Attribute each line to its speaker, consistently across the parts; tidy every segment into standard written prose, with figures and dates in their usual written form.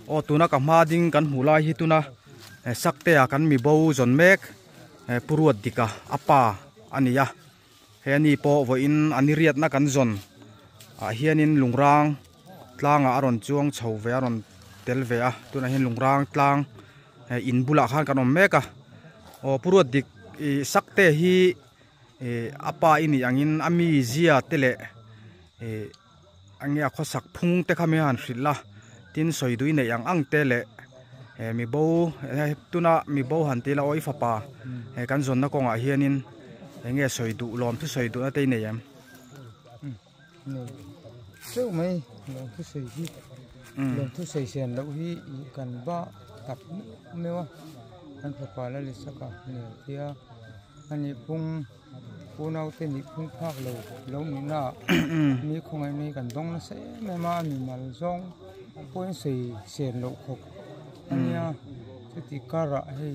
Speaker 1: Aw tuna ka hma ding kan hmuh lai hi tuna saktea kan mi bo zawn mek Pu Ruatdika a pa a ni a, he ani pawh vawiin a ni riatna kan zawn ah hianin lungrang tlangah a rawn chuang chho ve a rawn tel ve a tunah hian lungrang tlang in bulah khan kan awm mek a aw Pu Ruatdik ih sakte hi ih a pa i nih angin a mizia te leh ih Enge a khawsak phung te kha mi han hrilh a, tin sawi dui neih ang ang te leh he mi bo tuna mi bo han tih la aw i fapa he kan zawnna kawngah hianin enge sawi duh lawm thu sawi duhna te i nei em?
Speaker 2: Nei teuh mai lawm thu sawi hi lawm thu sawi sian loh hi ih kan ba tak meuh meuh a kan fapa la leh sak a nia tia ani phung. Unaute nih phung phak lo lo nihna ah mi khawngaih mai kan dawng nasa em em a, a mimal zawng pawhin sawi sen loh khawp a nia. Chuti karah hei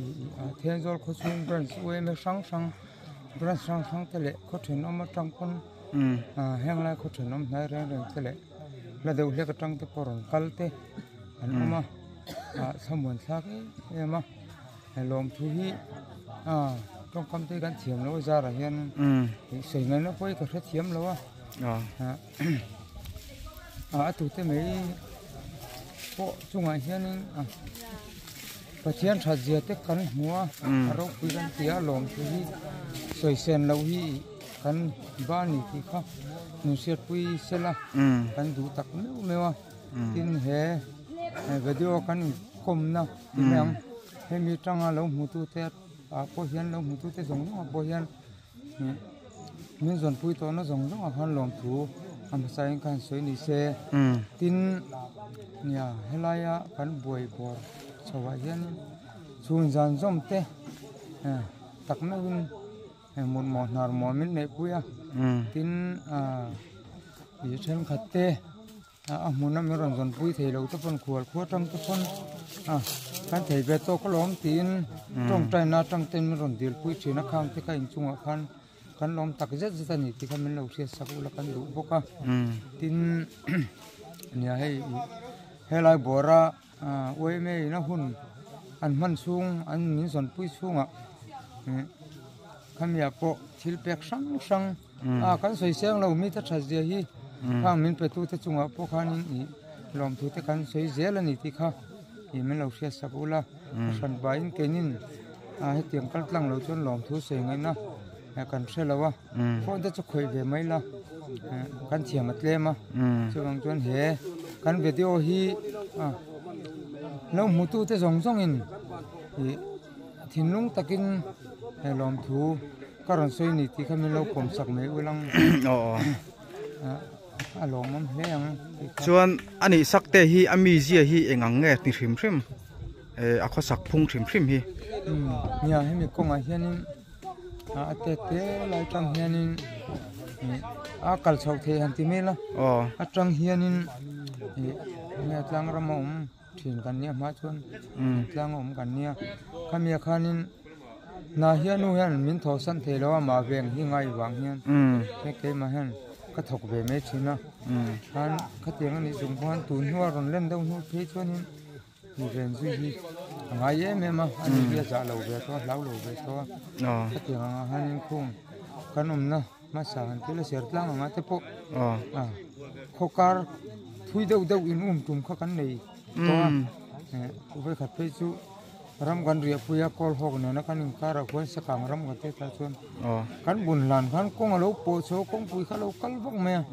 Speaker 2: Thenzawl khawchhung branch UMA hrang hrang branch hrang hrang te leh khaw thenawm atang pawn heng lai khaw thenawm hnai reng reng te leh hla deuh hlek atang te pawh rawn kal te an awm a, thlamuan thlak em em a. He lawmthu hi tawngkam te hi kan thiam lo a zarah hian sawi ngaihna pawh hi ka hrethiam lo a a tute mai pawh chungah hianin Pathian that zia te kan hmu a a ropui kan ti a lawmthu hi sawi sen loh hi kan ba a ni tih kha min hriatpui sela kan duh tak meuh meuh a tin he video kan inkawmna. Ti mai ang hemi tanga lo hmu tu te ah pawh hian lo hmu tu te zawng zawng ah pawh hian ih min zawn pui tawh na zawng zawng ah khan lawmthu a hmasa in khan sawi ni se tin nia helai a kan buai bawr chho ah hian chhun zan zawm te tak meuh in mut mawh hnar mawh min neih pui a tin ah ih thenkhat te. A hmun a min rawn zawn pui thei lo te pawn khual khua tang te pawn a kan thei ve tawk alawm tiin tawngtai na atang ten min rawn dil pui thin a khang te kha inchungah khan kan lawm tak zet zet a ni tih kha min lo hriat sak ula kan duh bawk a tin nia hei helai bawra yma in a hun an hman chhung an min zawn pui chhungah khamiah pawh thil pek hrang hrang. A kan sawi seng lo mi te that zia hi khang min pe tu te chungah pawh khanin ih lawmthu te kan sawi zel a ni tih kha ih min lo hriat sak ula a hran pahin keinin a hetiang kal tlang lo chuan lawmthu sawi ngaihna kan hre lo a phone te chu khawih ve mai la kan thiam a tlem a chuvang chuan he kan video hi a lo hmu tu te zawng zawngin ih thinlung takin he lawmthu. Ka rawn sawi ni tih kha min lo pawm sak mai ulang a lawmawm hle ang tih kha.
Speaker 1: Chuan a nih sak te hi a mizia hi eng ang nge ti hrim hrim a khawsak phung hrim hrim hi.
Speaker 2: Nia hemi kawngah hianin a te te lai tang hianin a kal chhoh theih han ti mai la atang hianin nia tlang ram a awm thin kan nia hma chuan tlang a awm kan nia khami ah khanin hna hian nu hian min thawh san thei lo a mah veng hi ngai vang hian he keimah hian ka thawk ve mai thin a khan khatiang a nih chung khan tun hnua rawn len deuh hnu phei chuanin mi ven zui hi a ngai em em a ani hi a zah lo ve tawh a hlau lo ve tawh a khatiang angah hianin khung kan awmna hmasa han thil a ser tlang anga te pawh a khawkar thui deuh deuh in um tum kha kan nei tawh a vawikhat phei chu ram kan riah pui a kawl hawk nena kan inkar ah khuan sakang ram ka te tah chuan kan bun hlan khan kawng alo pawh chho kawngpui kha alo kal vak mai a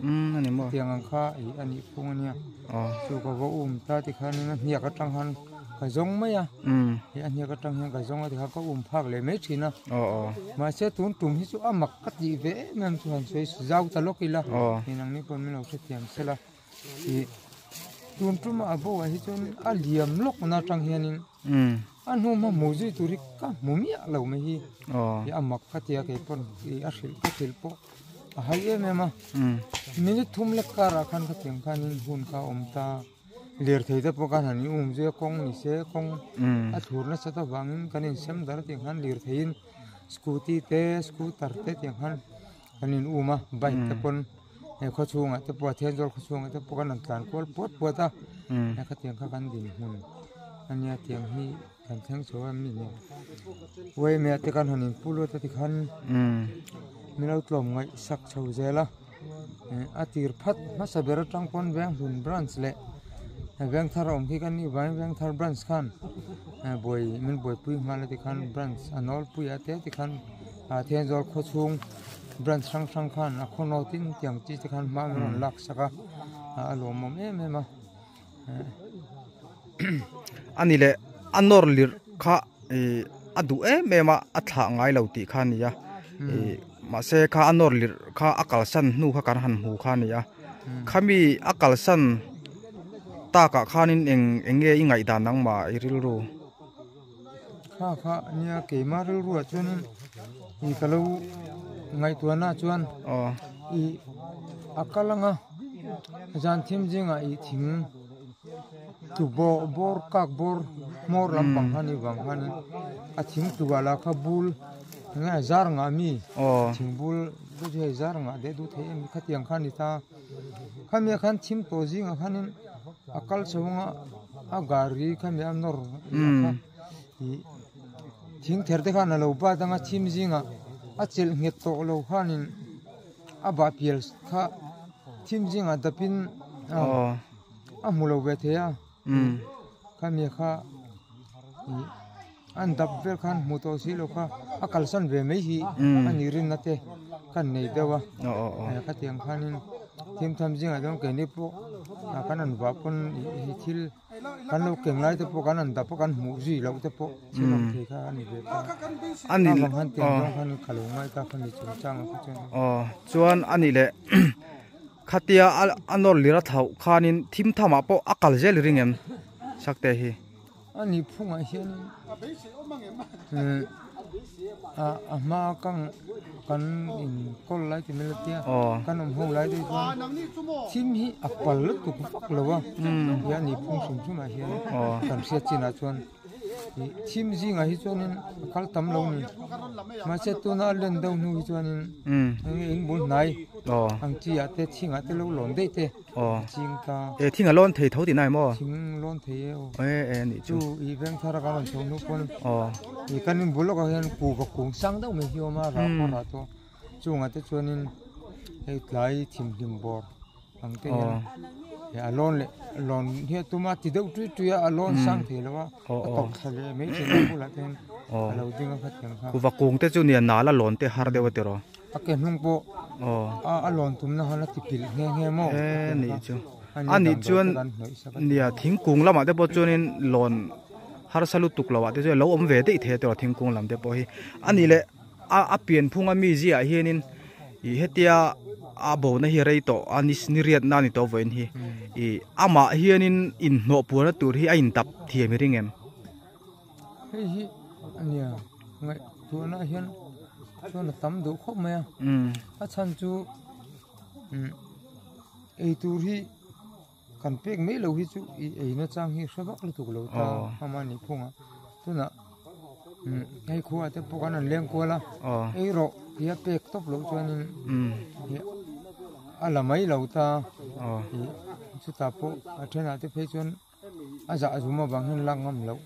Speaker 2: tiang ang kha ih a nih phung ania chu ka va um ta tikhanin a hniak atang khan ka zawng mai a he a hniak atang hian ka zawng a tikhan ka um phak leh mai thin a mahse tun tum hi chu a mak ka tih ve em em chu han sawi zau ta lawk ila eng ang ni pawh min lo hrethiam sela ih tun tuma a bo ah hi chuan a liam lawk na atang hianin a hnu hma hmuh zui tur hi ka hmu miah lo mai hi a mak ka tia kei pawn ih a hrilh ka hrilh pawh a hai em em a minute thum lek karah khan khatiang khanin hun kha a awm ta. Lirthei te pawh khan han in um zui a kawng ni se kawng a thlur nasat avangin kan insem dar tiang khan lirtheiin scooty te scooter te tiang khan kan in um a bike te pawn he khaw chhungah te pawh a Thenzawl khaw chhungah te pawh kan rawn tlan kual puat puat a. Khatiang kha kan dinhmun a nia tiang hi kan thleng chho a mi nen uaimea te kan han inpu luat a tikhan min lo tlawm ngaih sak chho zel a a tir phat hmasa ber atang pawn Venghlun branch leh Vengthar a awm khi kan nih vangin Vengthar branch khan buai min buaipui nghal a tikhan branch a nawlpui a te tikhan Thenzawl khawchhung branch hrang hrang khan a khaw naw tin tiang chi te khan hma an rawn lak sak a a lawmawm em em a.
Speaker 1: Ani leh a nawr lirh kha ih a duh em em a a thlah ngai lo tih kha a ni a ih mahse kha a nawr lirh kha a kalsan hnu kha kan han hmu kha a ni a khami a kalsan takah khanin eng eng nge i ngaihdan nangmah i rilru.
Speaker 2: Kha kha nia keimah rilruah chuanin ih ka lo ngaihtuahna chuan ih a kal anga zan thim zingah ih thing tlu bawr bawr kak bawr hmawr lampang kha ni vang khanin a thing tlu ah lah kha bul enge a zar ngah ami thing bul te chu hei zar ngah deuh duh thei em khatiang kha a ni ta khami ah khan thim tawh zingah khanin a kal chho anga a gari khami a nawr kha ih thing ther te khan a lo bat anga thim zingah a chelh nghet tawh lo khanin a bah pial kha thim zingah dapin a hmu lo ve thei a khami kha ih an dap vel khan hmu tawh si lo kha a kalsan ve mai hi a ni rinna te kan nei deuh a khatiang khanin thim tham zingah chuan keini pawh kan han vah pawn hi thil kan lo keng lai te pawh kan han dap a kan hmuh zui loh te pawh thil awm thei kha a ni ve ta a vang khan tiang zawng khan ka lo ngai ta khami chungchang ah kha chuan
Speaker 1: aw chuan a nih leh khatia a nawr lir a thlauh khanin thim thamah pawh a kal zel i ring em sakte hi.
Speaker 2: A nih phungah hianin a hma kang kan inkawl lai ti mai tia kan awm ho lai te chuan thim hi a pal lutuk vak lo a tia a nih phung hrim hrim ah hian kan hriat chinah chuan ih thim zingah hi chuanin a kal tam lo a ni mahse tuna a len deuh hnu hi chuanin eng in bul hnai ang chi ah te thingah te lo lawn daih te.
Speaker 1: Aw. E thing a lawn thei tho tih na em aw?
Speaker 2: Thing lawn thei e aw.
Speaker 1: E e nih chu.
Speaker 2: Chu i veng thar a kan rawn chho hnu pawn. Aw. I kan in bul lawkah hian kuhva kung sang deuh mai hi a awm a rah pawh rah tawh. Chungah te chuanin hei tlai thimhlim bawr ang te hian a lawn leh lawn hi a tum a ti deuh tui tui a a lawn sang thei lo a a tawp thla leh mai thin a bulah te hian a lo ding a khatiang kha.
Speaker 1: Kuhva kung te chu nia nal a lawn te har deuh a tiraw.
Speaker 2: A ke hnung pawh a lawn tumna han a ti pilh nghe nghe maw?
Speaker 1: E nih chu. A nih chuan nia thingkung lamah te pawh chuanin lawn harsa lutuk loh ah te chuan lo awm ve daih thei a tiraw thingkung lam te pawh hi. A nih leh a pian phunga mi ziah hianin ih hetia a bona hi a rei tawh a ni ni riatna a ni tawh vawiin hi ih amah hianin inhnawh puarna tur hi a intap thiam i ring em?
Speaker 2: Hei hi ania ngaihtuahna hian chuan a tam duh khawp mai a a chhan chu eitur hi kan pek mai lo hi chu ih ei na chang hi hre vak lutuk lo ta a mahni phungah tunah hei khuaah te pawh kan han leng kual a ei rawh tia pek tawp loh chuanin a la mai lo ta ih chutah pawh a thenah te phei chuan. A zah zum avang hian lak ngam loh.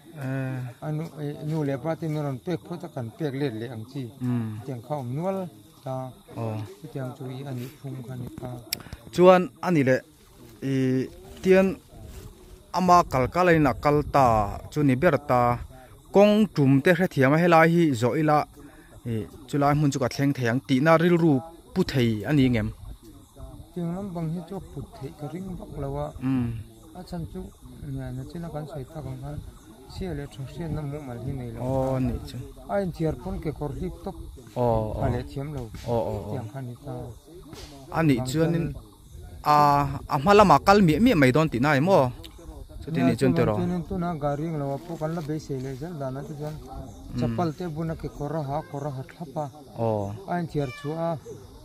Speaker 2: A nu nu leh pa te min rawn pek phawt a kan pek let leh ang chi. Tiang kha awm nual ta. Chutiang chu i a nih phung kha ni ta.
Speaker 1: Chuan a ni leh i tian ama kal kal a in a kal ta chu ni ber ta. Kawng tum te hrethiam a helai hi zawh ila i chulai hmun chu ka thleng thei ang tihna rilru pu thei a ni ngem.
Speaker 2: Tiang lampang hi chu a put theih ka ring vak lo a. A chhan chu na china kan sawi tak ang khan chhia leh tha hriatna mumal hi nei lo
Speaker 1: aw ni chu
Speaker 2: a inthiar pawn kekawr hlip tawp
Speaker 1: aw
Speaker 2: a leh thiam lo
Speaker 1: aw aw
Speaker 2: tiang kha ni ta
Speaker 1: a nih chuanin a a hma lamah kal miah miah mai dawn tih na emaw chuti nih chuan tiraw
Speaker 2: chuanin tuna gari ang lo ah pawh kan la beisei leh zel dan ah te chuan chapal te buna kekawr a ha kawr a ha thlap a
Speaker 1: aw
Speaker 2: a inthiar chhuah a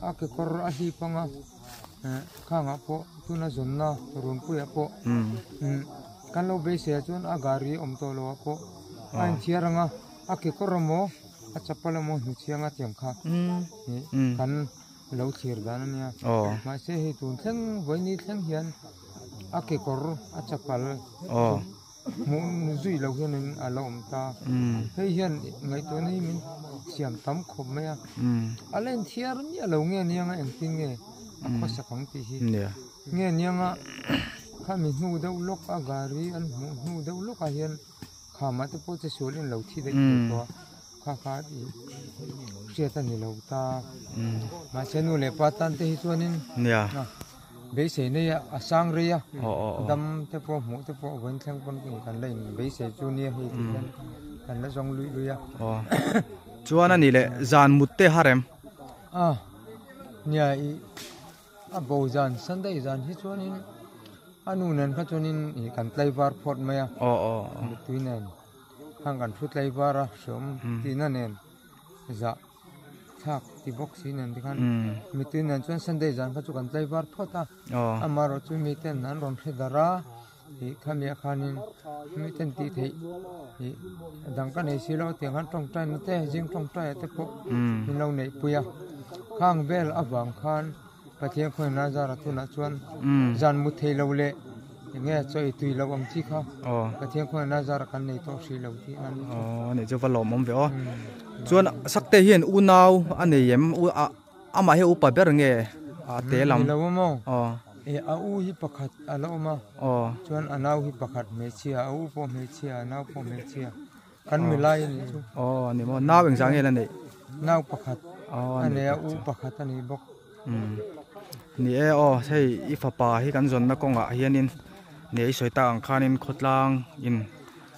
Speaker 2: a kekawr a hlip anga Khangah pawh tuna zawnna runpuiah pawh kan lo beisei ah chuan a gari awm tawh loh ah pawh a inthiar ang a, a kekawr emaw a chapal emaw hnuchhiang a tiang kha kan lo thlir dan a nia. Mahse hei tun thleng vawiini thleng hian A kekawr a chapal hmuh zui loh hianin a la awm ta. Hei hian ngaihtuahna hi min siam tam khawp mai a. A la inthiar miah lo nge niang a engtin nge a khawsak ang tih hi. Nge niang a khami hnu deuh lawk a gari an hmuh hnu deuh lawkah hian Khamah te pawh che sual in lo thi daih thei tawh a, kha kha i hriat a ni lo ta. Mahse nu leh pa tan te hi chuanin beisei nei a, a sang rei a, dam te pawh hmuh te pawh vawiin thleng pawn kan la in beisei chu nia hei ti hian kan la zawng luih luih a.
Speaker 1: Chuan a ni leh zan mut te harem.
Speaker 2: A nia i. A bo zan Sunday zan hi chuanin a nu nen kha chuanin ih kan tlaivar phawt mai a mittui nen khan kan thu tlaivar a hreawm tihna nen zah thlak ti bawk si nen tikhan mittui nen chuan Sunday zan kha chu kan tlaivar phawt a amaherawh chu miten an rawn hre darh a ih khami ah khanin miten tih theih ih dang ka nei si lo tiang khan tawngtai na te zing tawngtai ah te pawh min lo neih pui a khang vel avang khan Pathian khawiah Nazara tunah chuan zan mu thei lo leh enge chaw ei tui lo ang chi kha Pathian khawiah Nazara kan nei tawh hrih lo tih a ni.
Speaker 1: Aw ni chu va lawmawm ve aw. Chuan Sakte hian unau a nei em? Amah hi a upa ber nge a te lam?
Speaker 2: Ni lo a maw? E a u hi pakhat a la awm a, chuan a nau hi pakhat hmeichhia, a u pawh hmeichhia, a nau pawh hmeichhia. Kan mi lai a nih chu.
Speaker 1: Aw ni maw, nau engzah nge la neih?
Speaker 2: Nau pakhat a nei a, u pakhat a ni bawk.
Speaker 1: Ni e aw, hei i fapa hi kan zawnna kawngah hianin ni i sawi tak ang khanin khawtlang in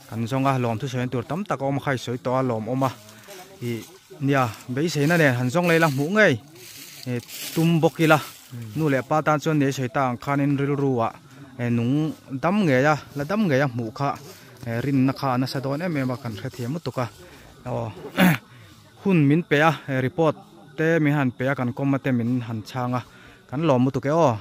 Speaker 1: kan zawng a, lawmthu sawi tur tam tak a awm a kha i sawi tawh a lawm awm a, ih nia beiseina nen han zawng leh ila hmuh ngei tum bawk ila nu leh pa tan chuan ni i sawi tak ang khanin rilru ah nung dam ngei a la dam ngei a hmuh kha rinna kha a nasa dawn em em a kan hrethiam lutuk a aw hun min pe a report te min han pe a kan kawm a te min han chhang a kan lawm lutuk e aw.